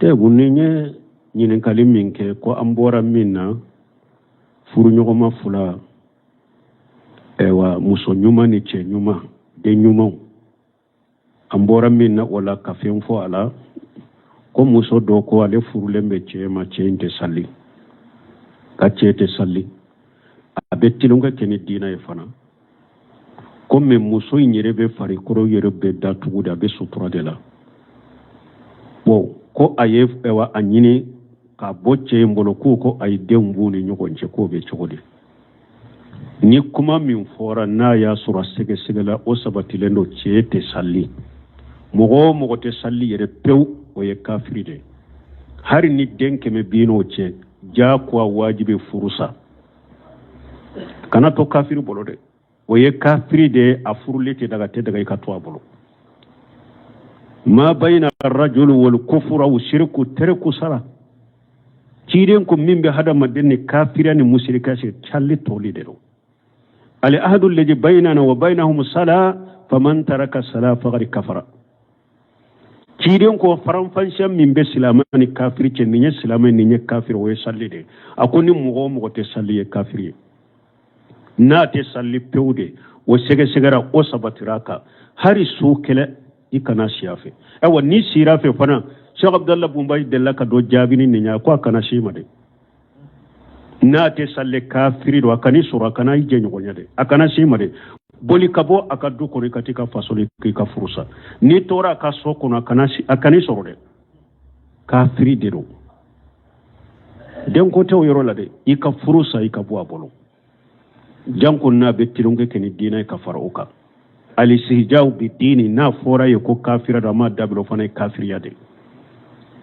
Tebu nin ye ɲininkali min kɛ ko an bɔra min na furuɲɔgɔnma fila ayiwa muso ɲuman ni cɛ ɲuman den ɲumanw an bɔra min na o la ka fɛn fɔ a la ko muso dɔ ko ale furulen bɛ cɛ ma cɛ in tɛ sali ka cɛ tɛ sali a bɛ tulonkɛ kɛ ni diinɛ ye fana komi muso in yɛrɛ bɛ farikolo yɛrɛ bɛɛ datugu de a bɛ sutura de la bon ko a ye a ɲini k'a bɔ cɛ in bolo k'u ko a ye denw b'u ni ɲɔgɔn cɛ k'o bɛ cogo di ni kuma min fɔra n'a y'a sɔrɔ a sɛgɛsɛgɛla o sabatilen don cɛ tɛ sali mɔgɔ o mɔgɔ tɛ sali yɛrɛ pewu o ye kafiri de hari ni den 100 b'i n'o cɛ jagoya wajibi furu sa kana to kafiri bolo dɛ o ye kafiri de ye a furulen tɛ daga tɛ daga i ka to a bolo ma bayina rajulu wal kufura wa shirku tariku sala ciden ko min bɛ hadamaden ni kafiriya ni musirika cɛ sali toli de don al ahadu alladhi bainana wa bainahum sala faman taraka sala faqad kafara ciden ko faranfansiya min bɛ silamɛ ni kafiri cɛ nin ye silamɛ nin ye kafiri o ye sali de a ko ni mɔgɔ o mɔgɔ tɛ sali ye kafiri ye n'a tɛ sali pewu de o sɛgɛsɛgɛra o sabatira a kan hari su kelen i kana si a fɛ ayiwa n'i sira a fɛ fana Cheikh Abdallah Bun Bazi delila ka dɔ jaabi ni nin ye ko a kana si ma dɛ n'a tɛ sali kafiri don a kan'i sɔrɔ a kana i jɛɲɔgɔnya dɛ a kana si ma dɛ boli ka bɔ a ka du kɔnɔ i ka t'i ka faso la k'i ka furu sa n'i tora a ka so kɔnɔ a kan'i sɔrɔ dɛ kafiri de don denko tɛ o yɔrɔ la dɛ i ka furu sa i ka bɔ a bolo janko n'a bɛ tulonkɛ kɛ ni diinɛ ye ka fara o kan alistihzau bi dini n'a fɔra ye ko kafira don a m'a dabila o fana ye kafiriya de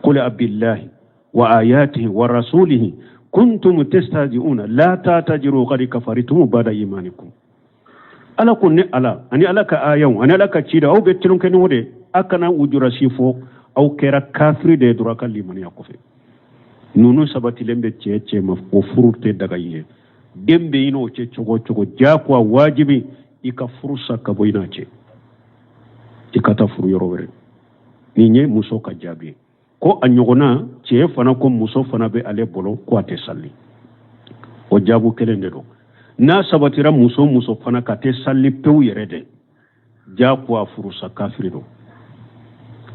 qul abillahi wa ayatihi wa rasulihi kuntum tastahzi'una la ta'taziru qad kafartum ba'da imanikum ala ko ne ala ani ala ka ayaw ani ala ka cida aw bɛ tulon kɛ ni o de a kana ujura si fɔ aw kɛra kafiri de ye dɔrɔn a ka limaniya kɔfɛ ninnu sabatilen bɛ cɛ cɛ ma o furu tɛ daga i ye den bɛ i n'o cɛ cogo o cogo diyagoya wajibi i ka furu sa ka bɔ i n'a cɛ i ka taa furu yɔrɔ wɛrɛ nin ye muso ka jaabi ye ko a ɲɔgɔnna cɛ fana ko muso fana bɛ ale bolo ko a tɛ sali o jaabu kelen de don n'a sabatira muso muso fana ka tɛ sali pewu yɛrɛ de diyagoya furu sa kafiri don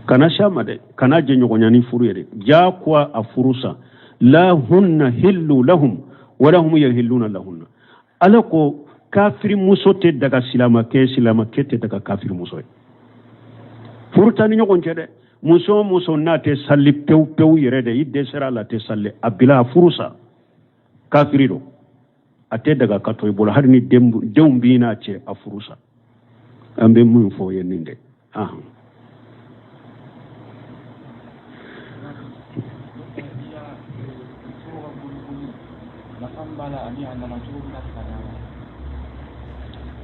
kana s'a ma dɛ kana jɛɲɔgɔnya ni furu ye dɛ diyagoya a furu sa la hunna hillu lahum wala hum yahilluna lahunna ala ko kafiri muso tɛ daga silamakɛ silamakɛ tɛ daga kafiri muso ye furu t'an ni ɲɔgɔn cɛ dɛ muso o muso n'a tɛ sali pewu pewu yɛrɛ de i dɛsɛra a la tɛ sali a bila a furu sa kafiri don a tɛ daga ka to i bolo hali ni denw b'i n'a cɛ a furu sa an bɛ mun fɔ ye nin de ahan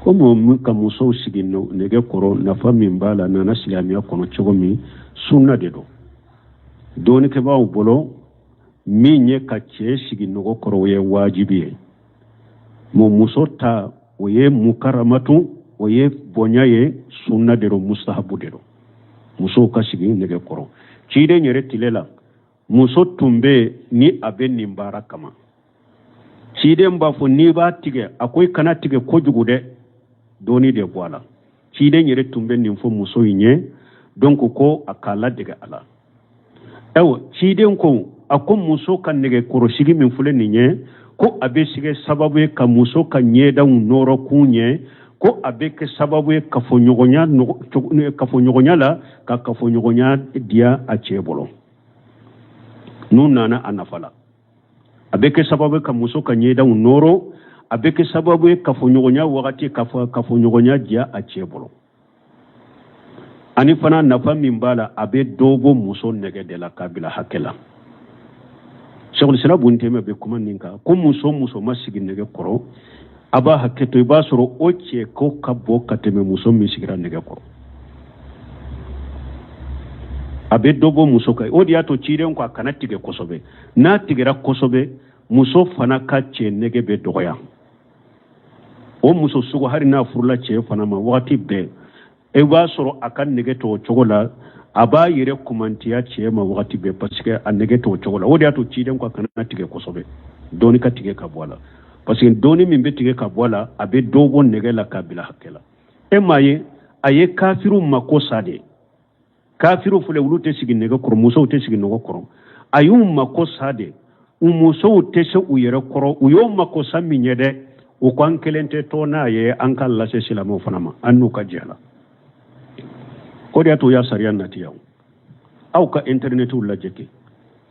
komi ka musow sigi nɛgɛ kɔrɔ nafa min b'a la nana silamɛya kɔnɔ cogo min sunna de don dɔnnikɛbaaw bolo min ye ka cɛ sigi nɛgɛ kɔrɔ o ye wajibi ye mɔ muso ta o ye mukaramatu o ye bonya ye sunna de don mustahabu de don musow ka sigi nɛgɛ kɔrɔ ciden yɛrɛ tile la muso tun bɛ ni a bɛ nin baara kama ciden b'a fɔ n'i b'a tigɛ a ko i kana tigɛ kojugu dɛ dɔɔni de bɔ a la ciden yɛrɛ tun bɛ nin fɔ muso in ye donc ko a k'a ladege a la ayiwa ciden ko a ko muso ka nɛgɛkɔrɔsigi min filɛ nin ye ko a bɛ se kɛ sababu ye ka muso ka ɲɛdaw nɔrɔ kun ye ko a bɛ kɛ sababu ye kafoɲɔgɔnya la ka kafoɲɔgɔnya diya a cɛ bolo n'u nana a nafa la a bɛ kɛ sababu ye ka muso ka ɲɛdaw nɔrɔ a bɛ kɛ sababu ye kafoɲɔgɔnya wagati kafoɲɔgɔnya diya a cɛ bolo ani fana nafa min b'a la a bɛ dɔ bɔ muso nɛgɛ de la k'a bila hakɛ la sɛkulisila bun tɛmɛ bɛ kuma nin kan ko muso muso ma sigi nɛgɛ kɔrɔ a b'a hakɛ to i b'a sɔrɔ o cɛ ko ka bon ka tɛmɛ muso min sigira nɛgɛ kɔrɔ a bɛ dɔ bɔ muso kan o de y'a to ciden ko a kana tigɛ kosɛbɛ n'a tigɛra kosɛbɛ muso fana ka cɛ nɛgɛ bɛ dɔgɔya o muso sugu hali n'a furula cɛ fana ma wagati bɛɛ i b'a sɔrɔ a ka nɛgɛ t'o cogo la A b'a yɛrɛ kumantiya cɛ ma wagati bɛɛ parce que a nege t'o cogo la. O de y'a to ciden ko a kana tigɛ kosɛbɛ, dɔɔni ka tigɛ ka bɔ a la, parce que dɔɔni min bɛ tigɛ ka bɔ a la, a bɛ dɔ bɔ nege la k'a bila hakɛ la. E m'a ye, a ye kafiriw mako sa de. Kafiriw filɛ, olu tɛ sigi nɛgɛ kɔrɔ, musow tɛ sigi nɛgɛ kɔrɔ. A y'u mako sa de, u musow tɛ se u yɛrɛ kɔrɔ. U y'o mako sa min ye dɛ, u ko an kelen tɛ to n'a ye, an ka lase silamɛw fana ma, an n'u ka jɛ la. O de y'a to u y'a sariya nati yan. Aw ka intɛrinɛtiw lajɛ kɛ,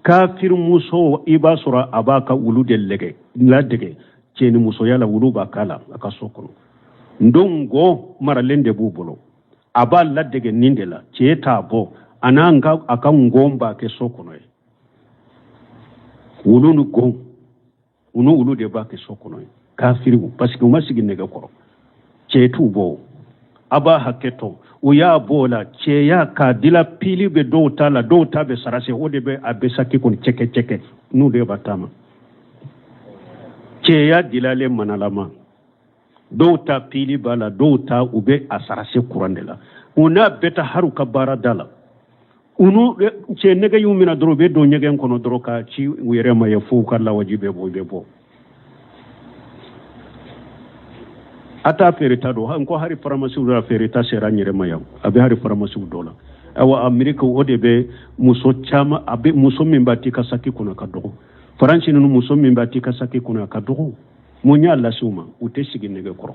kafiri muso, i b'a sɔrɔ a b'a ka wulu de lɛgɛ ladege cɛ ni musoya la, wulu b'a k'a la a ka so kɔnɔ. Ndongo maralen de b'u bolo, a b'a ladege nin de la, cɛ t'a bɔ, a n'a ka a ka ngon b'a kɛ so kɔnɔ ye. Wulu ni gon, u ni wulu de b'a kɛ so kɔnɔ ye, kafiriw, parce que u ma sigi nɛgɛ kɔrɔ, cɛ t'u bɔ. A b'a hakɛ to, u y'a bɔ o la, cɛya k'a dila pili bɛ dɔw ta la, dɔw ta bɛ sarase, o de bɛ a bɛ saki kɔni cɛkɛ cɛkɛ n'u de b'a taama. Cɛya dilalen manalama, dɔw ta pili b'a la, dɔw ta u bɛ a sarase kuran de la. U n'a bɛɛ ta hari u ka baara da la, u n'u cɛ nɛgɛ y'u minɛ dɔrɔn, u bɛ don ɲɛgɛn kɔnɔ dɔrɔn ka ci u yɛrɛ ma ye, fo u ka lawaji bɛ bɔ, u bɛ bɔ. A t'a feereta dɔn n ko hari faramasiw la, feereta sera n yɛrɛ ma yan, a bɛ hari faramasiw dɔ la. Awa, Ameriki o de bɛ muso caman, a bɛ muso min b'a t'i ka saki kɔnɔ a ka dɔgɔ. Faransi ninnu, muso min b'a t'i ka saki kɔnɔ a ka dɔgɔ. Mun y'a lase u ma? U tɛ sigi nɛgɛ kɔrɔ,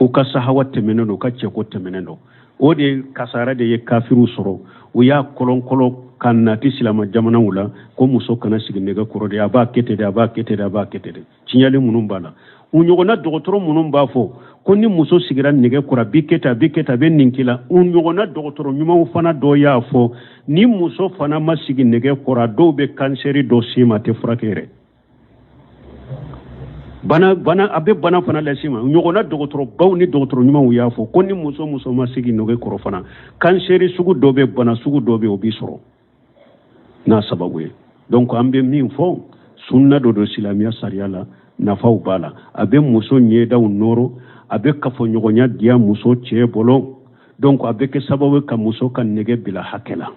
u ka sahawa tɛmɛnen don, u ka cɛko tɛmɛnen don. O de kasara de ye kafiriw sɔrɔ. U y'a kɔlɔnkɔlɔ ka nati silama jamanaw la ko muso kana sigi nɛgɛ kɔrɔ de, a b'a kɛ ten de, a b'a kɛ ten de, a b'a kɛ ten de. Tiɲɛli minnu b'a la, u ɲɔgɔnna dɔgɔtɔrɔ minnu b'a fɔ ko ni muso sigira nɛgɛ kɔrɔ, a b'i kɛ ten, a b'i kɛ ten, a bɛ nin k'i la, u ɲɔgɔnna dɔgɔtɔrɔ ɲumanw fana dɔ y'a fɔ ni muso fana ma sigi nɛgɛ kɔrɔ, a dɔw bɛ kansɛri dɔ s'i ma, a tɛ furakɛ yɛrɛ. Bana bana a bɛ bana fana lase ma. Ɲɔgɔnna dɔgɔtɔrɔbaw ni dɔgɔtɔrɔ ɲumanw y'a fɔ ko ni muso ma sigi nɛgɛ kɔrɔ fana, kansɛri sugu dɔ bɛ, bana sugu dɔ bɛ, o b'i sɔrɔ n'a sababu ye. Donc an bɛ min fɔ, sunna dɔ don silamɛya sariya la, nafaw b'a la. A bɛ muso ɲɛdaw nɔrɔ, a bɛ kafoɲɔgɔnya diya muso cɛ bolo. Donc a bɛ kɛ sababu ye ka muso ka nɛgɛ bila hakɛ la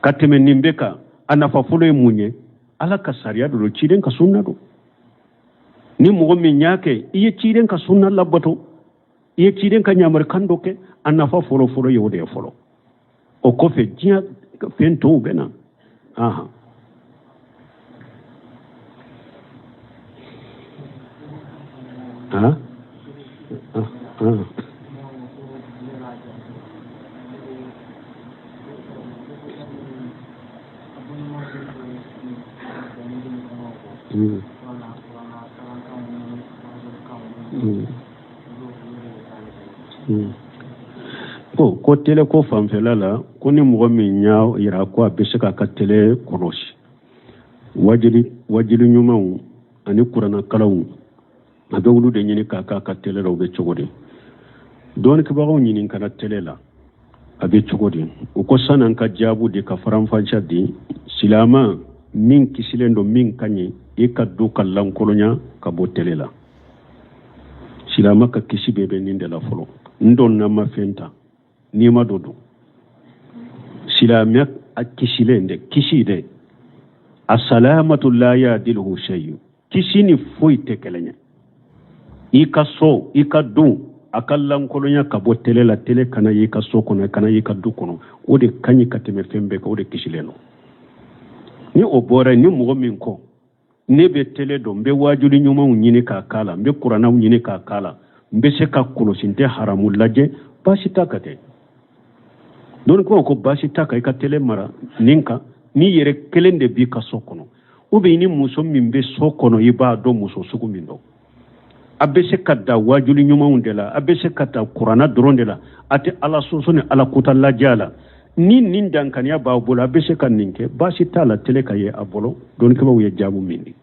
ka tɛmɛ nin bɛɛ kan. A nafa fɔlɔ ye mun ye? Ala ka sariya dɔ don, ciden ka sunna don. Ni mɔgɔ min y'a kɛ, i ye ciden ka sunna labato, i ye ciden ka ɲamarikan dɔ kɛ. A nafa fɔlɔ fɔlɔ ye o de ye fɔlɔ. O kɔfɛ, diɲɛ fɛn tɔw bɛ na. Ahan, ah ah ah. Ko tele ko fanfɛla la, ko ni mɔgɔ min y'a yira ko a bɛ se k'a ka tele kɔlɔsi, wajuli ɲumanw ani kuranakalanw, a bɛ olu de ɲini k'a k'a ka tele la, o bɛ cogo di? Dɔnnikɛbagaw ɲininkara tele la, a bɛ cogo di? U ko san'an ka jaabu di, ka faranfasiya di silama min kisilen don, min ka ɲi, i ka du ka lankolonya ka bɔ tele la. Silama ka kisi bɛɛ bɛ nin de la fɔlɔ. N don n'a ma fɛn ta, n'i ma dɔ don, silamɛ a kisilen dɛ, kisi dɛ, a salamatu la yadiluhu shay'un, kisi ni foyi tɛ kelen ye. I ka so, i ka du, a ka lankolonya ka bɔ tele la, tele kana y'i ka so kɔnɔ, kana y'i ka du kɔnɔ, o de ka ɲi ka tɛmɛ fɛn bɛɛ kan, o de kisilen don. Ni o bɔra, ni mɔgɔ min ko ne bɛ tele dɔn, n bɛ waajuli ɲumanw ɲini k'a k'a la, n bɛ kuranaw ɲini k'a k'a la, n bɛ se ka kɔlɔsi, n tɛ haramu lajɛ, baasi t'a ka kɛ. Dɔnni ko baasi t'a kan i ka tele mara nin kan, n'i yɛrɛ kelen de b'i ka so kɔnɔ, ou bien ni muso min bɛ so kɔnɔ, i b'a dɔn muso sugu min don, a bɛ se ka da waajuli ɲumanw de la, a bɛ se ka ta kuranna dɔrɔn de la, a tɛ ala sɔsɔ ni ala kota lajɛ a la. Ni nin dankaniya b'a bolo, a bɛ se ka nin kɛ, baasi t'a la tele ka ye a bolo. Dɔnnikɛbaaw ye jaabu min di.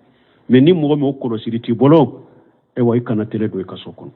Mais ni mɔgɔ min o kɔlɔsili t'i bolo, ayiwa, i kana tele don i ka so kɔnɔ.